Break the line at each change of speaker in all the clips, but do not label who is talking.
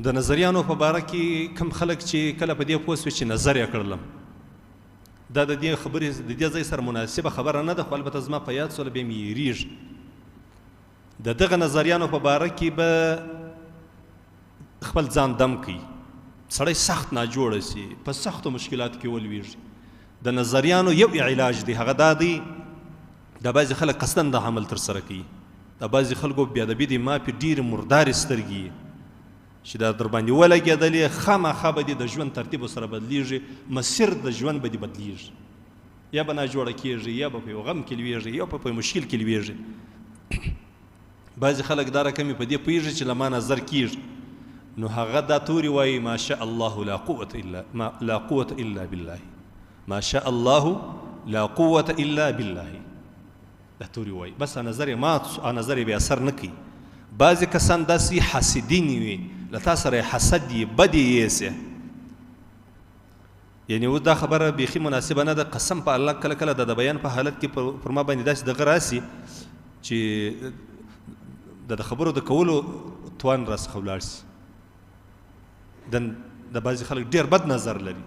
د نظریانو په باره کې کم خلک چې کله په دې پوه سوي چې نظر یې کړلم، دا د دې خبرې د دې ځای سره مناسبه خبره نه ده، خو البته زما په یاد سوله بیا مې هېرېږي. د دغه نظریانو په باره کې به خپل ځان دم کوي، سړی سخت ناجوړه سي، په سختو مشکلاتو کې ولوېږي. د نظریانو یو علاج دی، هغه دا دی، دا بعضې خلک قصداً دا عمل ترسره کوي. دا بعضې خلکو بېادبي دی، ما پې ډېرې مردارې سترګې چې دا در باندې ولګېدلې، خامخا به دې د ژوند ترتیب سره بدلېږي، مسیر د ژوند به دې بدلېږي، یا به ناجوړه کېږي، یا به په یو غم کې لوېږي، یا به په مشکل کې لوېږي. بعضې خلک دا رقم یې په دې پوهېږي چې له ما نظر کېږي، نو هغه دا توري وایي ما شاء الله لا قوة الا ما لا قوة الا بالله، ما شاء الله لا قوة الا بالله، دا توري وایي، بس نظر یې مات سو، نظر یې بې اثر نه کوي. بعضې کسان داسې حاسدین وي، له تا سره یې حسد یې، بد یې یېسې. یعنې اوس دا خبره بیخي مناسبه نه ده، قسم په الله کله کله د بیان په حالت کې پر ما باندې داسې دغه راسي چې د خبرو د کولو توان راڅخه ولاړ سي. د بعضې خلک ډېر بد نظر لري.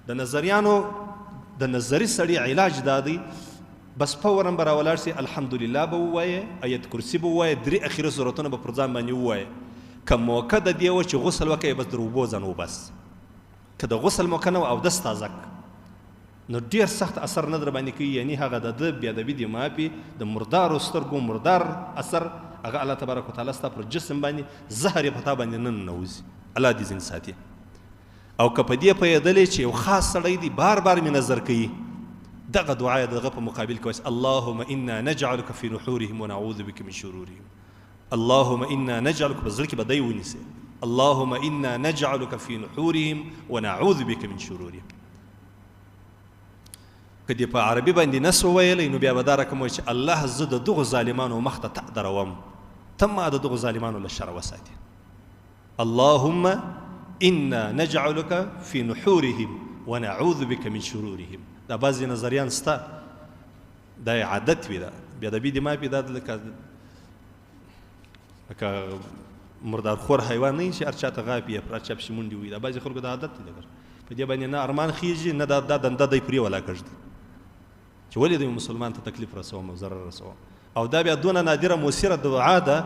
د نظریانو د نظري سړي علاج دا دی، بس فوراً به راولاړ سي، الحمدلله به ووایې، ایت کرسي به ووایې، درې اخري سورتونه به پر ځان باندې ووایې. که موقع د دې وه چې غسل وکړې، بس در اوبو ځان وباسي. که د غسل موقع نه وه، اودس تازه کړه، نو ډېر سخت اثر نه در باندې کوي. یعنې هغه د ده بېادبي دې معافي، د مردارو سترګو مردار اثر هغه الله تبارک وتعالی ستا پر جسم باندې زهر یې په تا باندې نه ننوځي، الله دې ځینې ساتي. او که په دې پوهېدلې چې یو خاص سړی دی بار بار مې نظر کوي، دغه دعا یې د هغه په مقابل کې وایي، اللهم انا نجعلک فی نحورهم ونعوذ بک من شرورهم، اللهم انا نجعلک، په زړه کې به دی ونیسې، اللهم انا نجعلک فی نحورهم ونعوذ بک من شرورهم. که دې په عربي باندې نه سو ویلی، نو بیا به دا رقم وایي چې الله زه د دغو ظالمانو مخته تا دروم، ته ما د دغو ظالمانو له شره وساتې. اللهم انا نجعلک فی نحورهم ونعوذ بک من شرورهم. دا بعضې نظریان سته، دا یې عادت وي، دا بیا د بي دې ما پې دا لکه لکه مردارخور حیوان نه چې هر چا ته غاپي یا پر هر چا پسې منډې وهي. دا بعضې خلکو دا عادت دی، په دې باندې نه ارمان خېږي، نه دا دنده دی پرې ولاکه ږدي چې ولې د مسلمان ته تکلیف رسوم او ضرر رسوم. او دا بیا دونه نادره موثره دعا ده،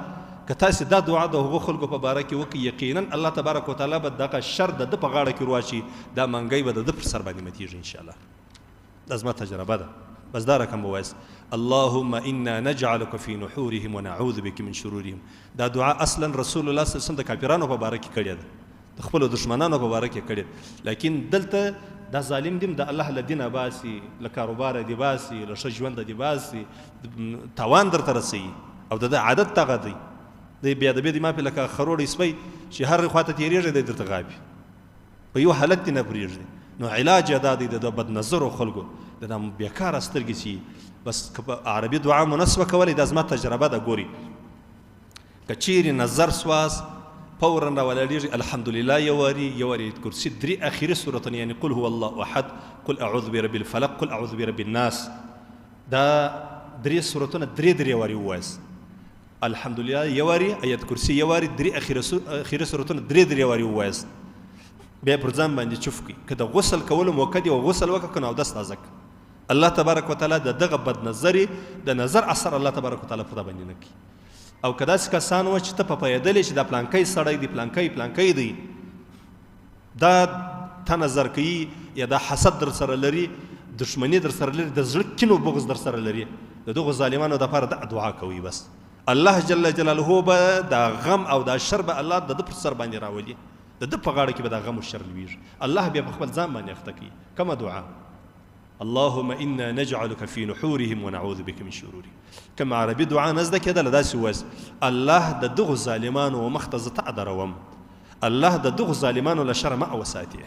که تاسې دا دعا د هغو خلکو په باره کې وکړئ، یقینا الله تبارک وتعالی به دغه شر د ده په غاړه کې ورواچوي، دا منګی به د ده پر سر باندې متېږي انشاءالله. دا زما تجربه ده. بس دا رقم به وایاست، اللهم انا نجعلک فی نحورهم ونعوذ بک من شرورهم. دا دعا اصلا رسول الله صلی الله علیه وسلم د کافرانو په باره کې کړې ده، د خپلو دښمنانو په باره کې کړې ده، لیکن دلته دا ظالم دیم د الله له دینه باسي، له کاروباره دې باسي، له ښه ژونده دې باسي، تاوان درته رسوي. او د ده عادت دغه دی، دی بیا د بیا د ما پې لکه خروړی سپی چې هر خوا ته تېرېږي دی درته غاپي، په یو حالت دې نه پرېږدي. نو علاج یې دا دی د ده بدنظرو خلکو د دا بېکاره سترګې چې بس که په عربي دعا مو نه سوه کولی، دا زما تجربه ده، ګوري که چیرې نظر سواست فورا راولاړېږي، الحمدلله یو واري، یو واري ایت کرسي، درې اخري سورتونه، یعنې قل هو الله احد، قل اعوذ برب الفلق، قل اعوذ برب الناس، دا درې سورتونه درې درې واري ووایاست. الحمدلله یو واري، ایت کرسي یو واري، درې اخري سورتونه درې درې واري ووایاست. بیا پر ځان باندې چوف کړئ. که د غسل کولو موقع دی او غسل وکړه، که نو اودس تازه کړه. الله تبارک وتعالی د دغه بد نظرې د نظر اثر الله تبارک وتعالی پر تا باندې نه کوي. او که داسې کسان وه چې ته په پوهېدلې چې دا پلانکی سړی دی، پلانکی پلانکی دی، دا تا نظر کوي یا دا حسد در سره لري، دښمني در سره لري، د زړه کین او بغض در سره لري، د دغو ظالمانو دپاره دا دعا کوي، بس الله جل جلاله به دا غم او دا شر به الله د ده پر سر باندې راولي، د ده په غاړه کې به دا غم او شر لویږي، الله بیا په خپل ځان باندې اخته کوي. کومه دعا؟ اللهم انا نجعلك في نحورهم ونعوذ بك من شرورهم. کوم عربي دعا نه زده کېدله داسې ووایاست، الله د دغو ظالمانو مخ ته زه تا دروم، الله د دغو ظالمانو له شره ما وساتې،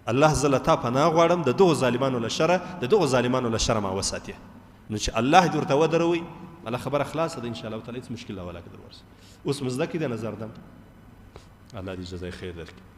الله زه له تا پناه غواړم د دغو ظالمانو له شره، د دغو ظالمانو له شره ما وساتې. نو چې الله دې ورته ودروي، الله خبره خلاصه ده ان شاء الله تعالی، هېڅ مشکل نه ولاکه در ورسي. اوس مو زده کړي د نظر دم، الله دې جزای خیر درکړي.